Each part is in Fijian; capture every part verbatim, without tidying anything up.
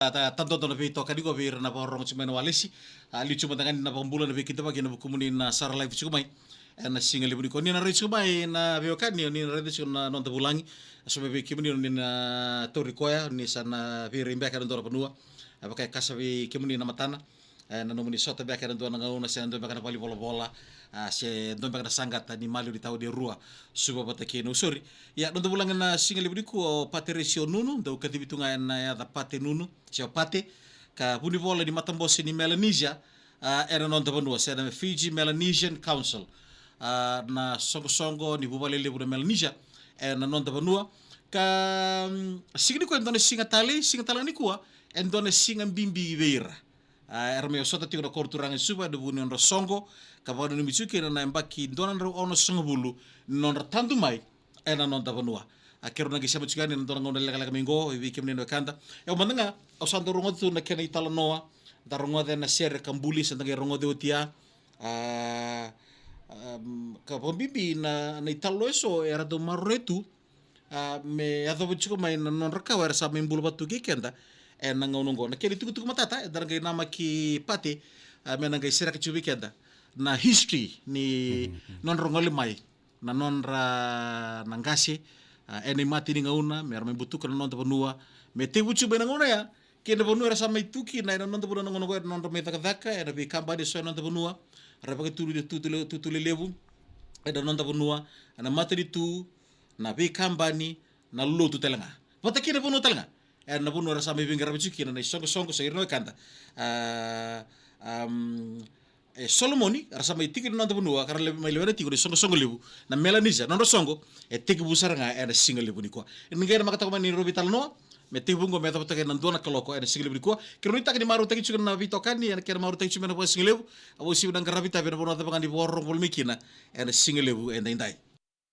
ta, ta, tadodo na veitokani qo vei ira na vakarorogo tiko mai na walesi. A, liu tiko mada ga ni na vakabula na veikidavaki ena vukumuni na sara live tiko mai ena siga levu nikua. Ni na rai tiko mai na veiwekani, ni na rai tiko na noda vulagi. A, so mai vei kemuni ni na tauri koya, ni sa na veirai beka ena dua na vanua. A, vaka e kasa vei kemuni na matana. E, na nomuni sota beka ena dua na gauna, se na dua beka na vale ni volavola, a, se dua beka na saqata ni maliwa ni tauni e rua, Suva vata kei Nausori. Ia, noda vulagi ena siga levu nikua o Pate Resio Nunu, dau kacivi tu ga ena yaca Pate Nunu, se o Pate, ka vunivola ni matabose ni Melanesia, a, ena noda vanua, se na Fiji Melanesian Council. A, na soqosoqo ni vuvale levu na Melanesia ena noda vanua. Ka, mm, siga nikua e dua na siga talei, siga tale ga nikua e dua na siga bibi vei ira. A, era mai osota tiko na koro turaga e Suva ena vuku ni nodra soqo, ka vakananumi tiko kina na yabaki dua na drau onosagavulu ni nodra tadu mai ena noda vanua. A, keirau na qai sema tiko yani ena dua na gauna lekaleka mai qo, e vei kemuni na wekada. E, au mada ga, au sa dau rogoca tu na kena italanoa, da rogoca ena sere ka buli, sa da qai rogoca oti ya. A, am, ka vakabibi na, na italanoa eso era dau maroroya tu, a, me yacova tiko mai na nodra kawa era sa mai bula vata tu kei keda ena gauna oqo. Na kena itukutuku matata, eda na qai namaki Pate, a, me na qai sereka tiko vei keda na history ni nodra gole mai na nodra na qase, a, ena imata ni gauna, me ra mai butuka na noda vanua, me tekivu tiko mai na gauna ya, kei na vanua era sa mai tu kina ena noda vanua na gauna oqo, ena nodra mai cakacaka ena veikabani eso ena noda vanua, ra vakatutuli, tutuli, tutuli levu ena noda vanua, ena matanitu, na veikabani, na lotu tale ga. Vata kei na vanua tale ga. Ena vanua era sa mai veiqaravi tiko kina na isoqosoqo, se ira na wekada. A, am, e Solomoni, era sa mai tiko ena noda vanua, ka ra levu, mai lewena tiko na isoqosoqo levu na Melanesia, nodra soqo e tekivu sara ga ena siga levu nikua. Ni qai na makataka mai ni rovi talanoa, me tekivu qo me yacova toka ena dua na kaloko ena siga levu nikua. Keirau nuitaka ni marautaki tiko na veitokani, ena kena marautaki tiko mai na vakasiga levu, a, vakauasivi na qaravi tavi ena vanua cava ga ni vakarorogo voli mai kina ena siga levu edaidai.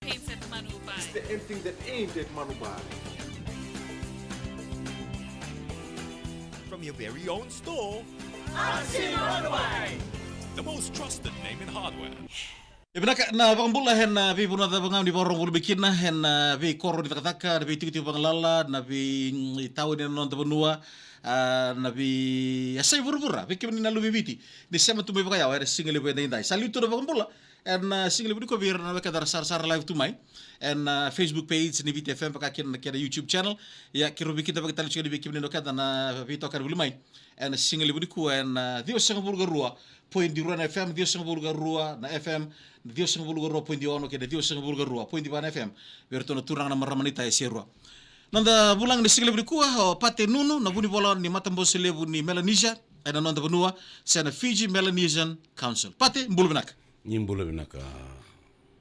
Paints at Manuba. It's the end thing that aimed at Manuba. From your very own store. Arsi Manuba. The most trusted name in hardware. E vinaka na vakabula ena veivanua cava ga ni vakarorogo voli mai kina, ena veikoro ni cakacaka, na veitikotiko vagalala, na veitauni ena noda vanua, a, na veiyasai vuravura, vei kemuni na luve i Viti ni sema tu mai vakayawa ena siga levu edaidai. Sa liu tu na vakabula ena siga levu nikua vei ira na wekada era sarasara live tu mai ena, a, Facebook page ni Viti F M, vaka kina na kena YouTube channel. Ia, keirau veikidavaki tale tiko yani vei kemuni na wekada na veitokani voli mai ena siga levu nikua ena ciwasagavulu ka rua poidi rua na F M, ciwasagavulu ka rua na F M, ciwasagavulu ka rua poidi ono kei na ciwasagavulu ka rua poidi va na F M. Vei iratou na turaga na marama ni tai se rua. Noda vulagi ena siga levu nikua o Pate Nunu, na vunivola ni matabose levu ni Melanesia ena noda vanua, se na Fiji Melanesian Council. Pate, bula vinaka. Ni bula vinaka.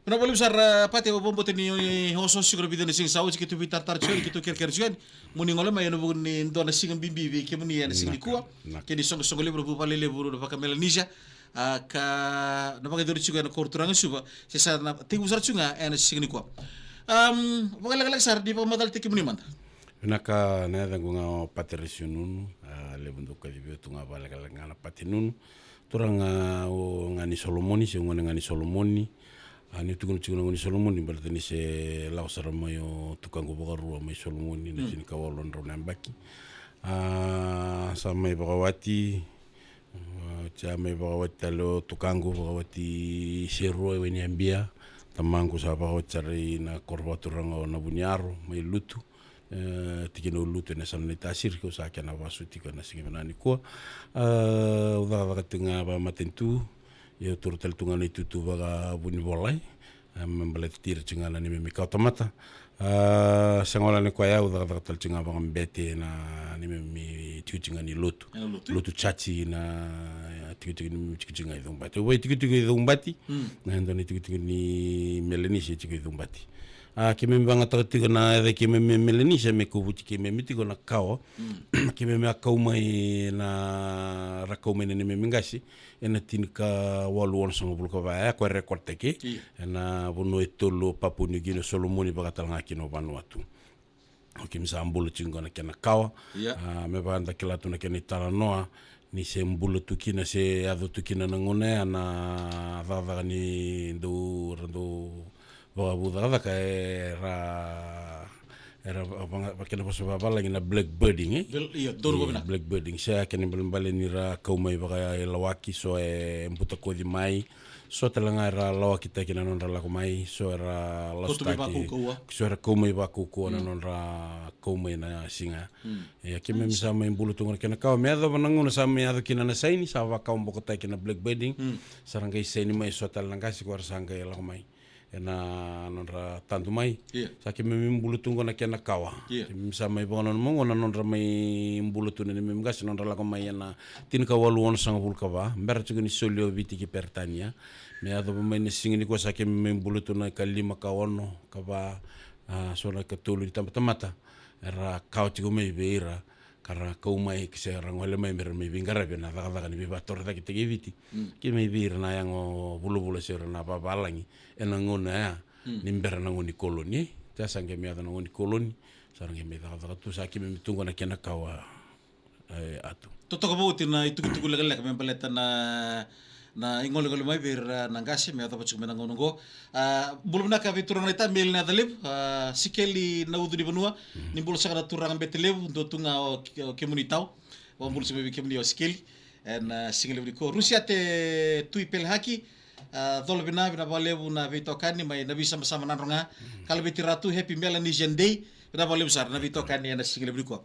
Vinaka vakalevu sara, Pate, au vakabauta ni osooso tiko na vica na siga sa oti, keitou veitaratara tiko yani, keitou kerekere tiko yani. Mo ni gole mai ena vuku ni dua na siga bibi vei kemuni ena siga nikua. Vinaka. Kei na isoqosoqo levu, na vuvale levu na vaka-Melanesia. A, ka na vakayacori tiko ena koro turaga e Suva, se sa na tekivu sara tiko ga ena siga nikua. Am, vakalekaleka sara, ni vakamacalataki kemuni mada. Vinaka, na yacaqu ga o Pate Resio Nunu, a, levu dau kacivi au tu ga vakalekaleka ga na Pate Nunu. Turaga o Gani Solomoni, se gone Gani Solomoni. A, niu tukuna tiko na gone Solomoni, baleta ni se lako sara mai o tukaqu vakarua mai Solomoni, na tinikawalu na drau na yabaki. A, sa mai vakawati, a, sa mai vakawati tale o tukaqu, vakawati Serua, e Wainiyabia. Tamaqu sa vakawati sara ina koro vakaturaga o Navuniyaro, mai Lutu. E, tikina o Lutu ena yasana ni Tasiri, kau sa kena vasu tiko ena siga vinaka nikua. A, au cakacaka tiko ga vakamatanitu, ia au taura tale tu ga na itutu vakavunivolai. A, me baleti ira tiko ga na neimami kawa tamata. A, sega wale ni koya, au cakacaka tale tiko ga vakabete na neimami tikotiko ga ni lotu. Ena lotu? Lotu church na tikotiko ni, tikotiko ga i Cibati. Au vakaitikotiko i Cibati. Mm. Na dua na itikotiko ni Melanesia e tiko i Cibati. A, keimami vagataka tiko na yaca i keimami e Melanesia me kovuti keimami tiko na kawa. Mm. Keimami a kau mai na, ra kau mai na neimami qase ena tinikawalu onosagavulu ka va, e, koya e record taki. Io. Ena vanua e tolu o Papua Niu Kini, o Solomoni vaka tale ga kina o Vanuatu. O keimami sa bula tiko qo na kena kawa. Ia. A, me vaka da kila tu na kena italanoa, ni se bula tu kina, se yaco tu kina na gauna ya, na cakacaka ni dau, ra dau vakavu cakacaka, e, ra, Era va-, va-, va-, kena vosa vavalagi na blackbirding, e? Bel-, io, donu. Io, vavinaka. Blackbirding. Se a kena ibalebale ni ra kau mai vakailawaki, so e butakoci mai, so tale ga era lawakitaki na nodra lako mai, so era lasutaki. Koto mai vakaukauwa. So era kau mai vakaukauwa na nodra kau mai na siga. Mm. Ia, keimami sa mai bula tu qo na kena kawa. Me yacova na gauna sa mai yaco kina na saini, sa vakawabokotaki na blackbirding. Mm. Sa ra qai saini mai so tale na qase ko era sa qai lako mai ena nodra tadu mai. Ia. Sa keimami bula tu qo na kena kawa. Ia. Keimami sa mai vakananuma qo na nodra mai bula tu na neimami qase, nodra lako mai ena tinikawalu onosagavulu ka va, bera tiko ni soli o Viti ki Peritania. Me yacova mai na siga nikua sa keimami mai bula tu na ikalima, ka ono, ka va, a, so na ikatolu ni tabatamata era kawa tiko mai vei ira, ka ra kau mai, se ra gole mai me ra mai veiqaravi ena cakacaka ni veivakatorocaketaki e Viti. Mm. Kei mai vei ira na yago vulavula se ira na vavalagi ena gauna ya, mm, ni bera na gauna ni koloni. Sa qai mai yaco na gauna ni koloni, sa ra qai mai cakacaka tu, sa keimami tu qo na kena kawa, e, Atu. Totoka vou oti na itukutuku lekaleka me baleta na na igolegole mai vei ira na qase me yacova tiko mai na gauna oqo. A, bula vinaka vei turaga naita Meli Nacalevu, a, Sikeli Naucunivanua. Mm. Ni bula saka na turaga Bete Levu, dua tu ga o, o kemuni tau. Vakabula tiko mai vei kemuni o Sikeli ena, a, siga levu nikua. Rusiate Tui Pelehaki, a, cola vina, vinaka vakalevu na veitokani mai Navisabasaba Nadroga. Mm. Kalaveti Ratu, Happy Melanesian Day. Vinaka vakalevu sara na veitokani ena siga levu nikua.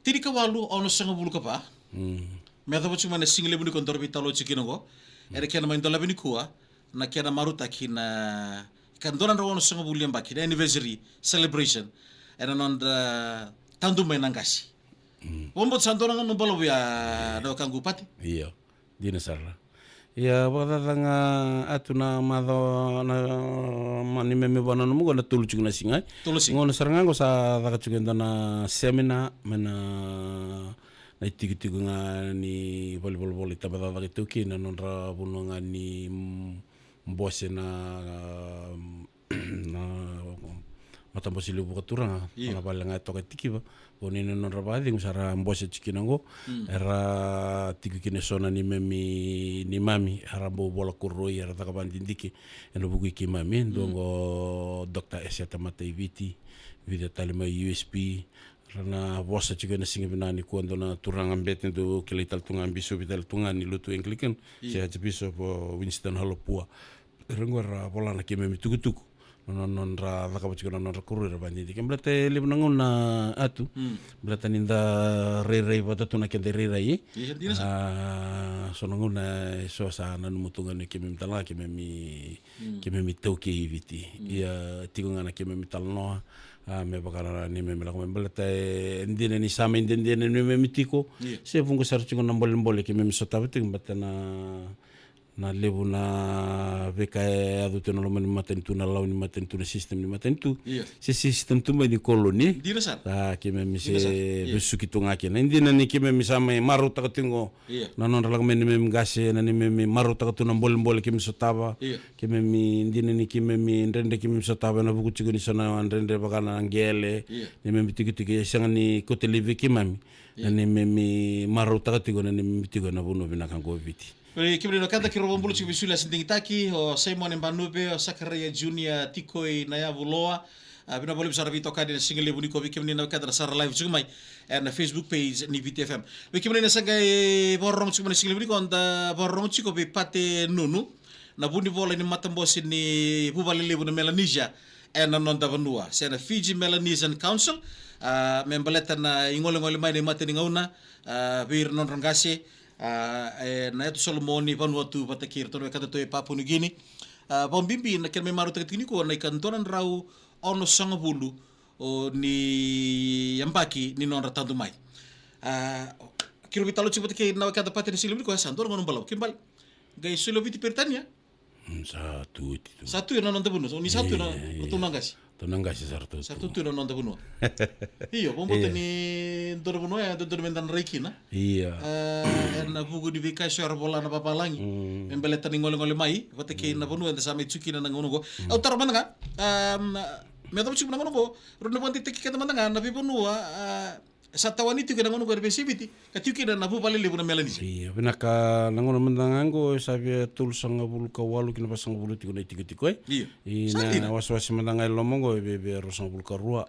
Tinikawalu onosagavulu ka va. Mm. Me yacova tiko mai na siga levu nikua daru veitalanoa tiko kina oqo. Mm. Ena kena mai dolavi nikua na kena marautaki na ka dua na drau onosagavulu ni yabaki, na anniversary celebration, ena nodra tadu mai na qase. Mm. Vakabauta sa dua na gauna balavu ya, na wekaqu Pate. Io. Dina sara. Ia, vakacaca ga Atu, na macawa na, ma, ni me, me vakananuma qo na tolu tiko na siga. Tolu na siga. Gauna sara ga qo sa caka tiko e dua na semina mai na, na itikotiko ga ni valenivolavola, itabacakacaka iTaukei, na nodra vanua ga ni, mm, bose na, mm, na matabose levu vakaturaga. Io. Na vale ga e toka e Tikiva. Vanua ni nodra vakacegu sa ra bose tiko kina oqo. Mm. Era tiko kina eso na neimami, neimami, era bau vola koroi, era caka vakadidike ena vuku i keimami. Mm. Dua oqo Doctor Eseta Mataiviti, vica tale mai U S P. Ra na vosa tiko ena siga vinaka nikua, dua na turaga bete, dau kilai tale tu ga, bisopi tale tu ga ni lotu Anglican. Io. Se Archbishop o Winston Halapua. Era qo era vola na keimami tukutuku, na, na nodra cakava tiko na nodra koroi, era vakadidike. Baleta e levu na gauna, Atu. Mm. Baleta ni da rairai vata tu na keda irairai, e? Io, dina sara. A, so na gauna eso sa nanuma tu ga ni keimami tale ga, keimami, mm, keimami taukei i Viti. Mm. Ia, tiko ga na keimami talanoa, a, me vaka na neimami lako mai. Baleta e dina ni sa mai dede na neimami tiko. Io. Se vuqa sara tiko na bolebole keimami sotava tiko, baleta na na levu na veika e yaco tu ena loma ni matanitu, na lawa ni matanitu, na system ni matanitu. Io. Se system tu mai ni koloni. Dina sara. A, keimami se, dina sara, io, vesuki tu ga kina. E dina ni keimami sa mai marautaka tiko, io, na nodra lako mai neimami qase, na neimami marautaka tu na bolebole keimami sotava. Io. Keimami, dina ni keimami dredre keimami sotava ena vuku tiko ni so na dredre vaka na qele. Io. Neimami tikotiko e sega ni kauta laivi vei keimami. Io. Na neimami marautaka tiko, na neimami tiko ena vanua vinaka qo o Viti. Oi, kemuni na wekada, keirau vakabula tiko vei Suliasi Digitaki, o Simone Banuve, o Sakaraia Junior, Tikoi Nayavuloa. A, vinaka vakalevu sara veitokani ena siga levu nikua vei kemuni na wekada na sara live tiko mai ena Facebook page ni Viti F M. Vei kemuni na sa qai vakarorogo tiko mai na siga levu nikua, da vakarorogo tiko vei Pate Nunu, na vunivola ni matabose ni vuvale levu na Melanesia ena noda vanua, se na Fiji Melanesian Council, a, me baleta na igolegole mai na imatai ni gauna, a, vei ira na nodra qase, a, ena Yatu Solomoni, Vanuatu, vata kei iratou na wekada tu e Papua New Guinea. A, vakabibi na kena mai marautaki tiko nikua na ika dua na drau onosagavulu ni yabaki ni nodra tadu mai. A, keirau veitalanoa tiko vata kei na wekada Pate ena siga levu nikua, sa dua na gauna balavu, kena ibalebale qai soli o Viti Peritania. Mm, sa tu oti tu. Sa tu ena noda vanua. So ni sa tu ena, io, io, ratou na qase. Ratou na qase sa ratou tu. Sa ratou tu ena noda vanua. Io, vakabauta, io, ni dua na vanua e dodonu meda na rai kina. Io. E, ena vuku ni veika eso era vola na vavalagi. Mm. Me baleta na igolegole mai vata kei na, mm, vanua eda sa mai tu kina na gauna oqo. Mm. Au taro mada ga, um, me yacova tiko na gauna oqo, rawa ni vakadeitaki keda mada ga na veivanua, a, E sa tawani tiko ena gauna qo ena veiyasai Viti, ka tiko kina na vuvale levu na Melanesia. Io, vinaka, na gauna mada ga qo e sa via tolusagavulu ka walu ki na vasagavulu tiko na itikotiko, e? Io. Ina wasewase mada ga e loma qo e via, via ruasagavulu ka rua.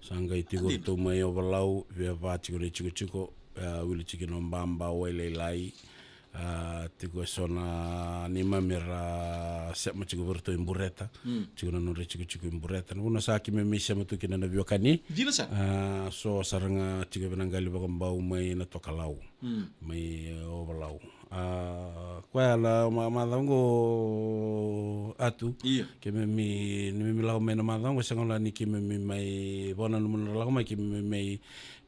Sa qai tiko ratou mai Ovalau, via va tiko na itikotiko, e, wili tiko na Baba, Wailailai, a, tiko eso na neimami era sema tiko vei ratou i Bureta. Mm. Tiko na nodra itikotiko i Bureta. Na vuna sa keimami sema tu kina na veiwekani. Dina sara. A, so sara ga tiko vei na qali vakabau mai na Tokalau. Mm. Mai, e, Ovalau. A, koya na ma-, macawa qo, Atu. Io. Keimami, neimami lako mai na macawa qo, sega wale ni keimami mai vakananuma na lako mai, keimami mai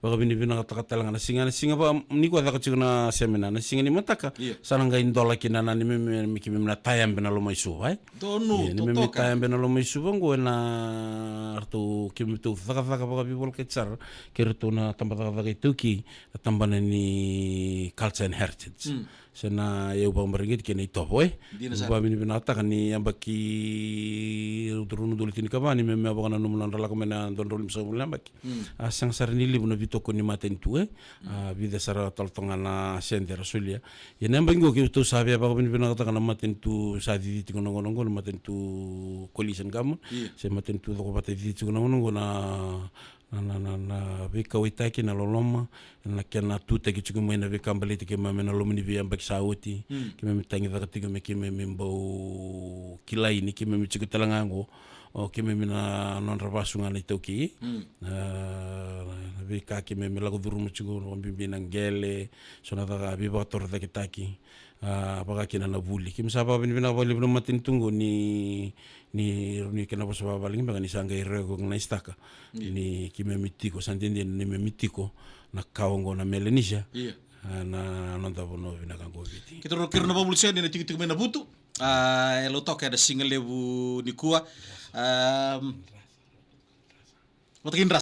vakavinavinakataka tale ga na siga, na siga vaka nikua caka tiko na semina, na siga ni mataka. Io. Sa na qai dola kina na neimami, keimami na tayabe na loma i Suva, e? Donu, io, neimami totoka. Tayabe na loma i Suva qo ena ratou, keimami tou cakacaka vakaveivolekati sara kei ratou na tabacakacaka iTaukei, na tabana ni Culture and Heritage. Mm. Se na yau vakamareqeti kei na itovo, e? Dina sara. Vakavinavinakataka ni yabaki rua na udolu tinikava neimami a vakananuma na nodra lako mai na dua na drau limasagavulu na yabaki. Mm. A, sega sara ni levu na veitokoni ni matanitu, e? Mm. A, vica sara tale toka ga na sede era solia. Ia na yabaki qo keitou sa via vakavinavinakataka na matanitu sa cici tiko na gauna qo, na matanitu coalition government. Io. Se matanitu cokovata cici tiko na gauna qo, na na, na, na, na veikauwaitaki, na loloma, na kena tutaki tiko mai na veika baleti keimami ena loma ni veiyabaki sa oti. Mm. Keimami tagicaka tiko me keimami bau kilai ni keimami tiko tale ga qo, o keimami na nodra vasu ga na iTaukei. Mm. A, na veika keimami lako curuma tiko, vakabibi na qele, so na caka veivakatorocaketaki. A, vaka kina na vuli. Keimami sa vakavinavinaka vakalevu na matanitu qo ni, ni, ni kena vosa vakavalagi beka ni sa qai recognize-taka. Io. Ni keimami tiko, sa dede ni keimami tiko na kawa qo na Melanesia. Io. A, na noda vanua vinaka qo Viti. Keitou kerea na vakabula seni na tikotiko mai Navutu. A, e Lautoka ena siga levu nikua. A, mataka ni dra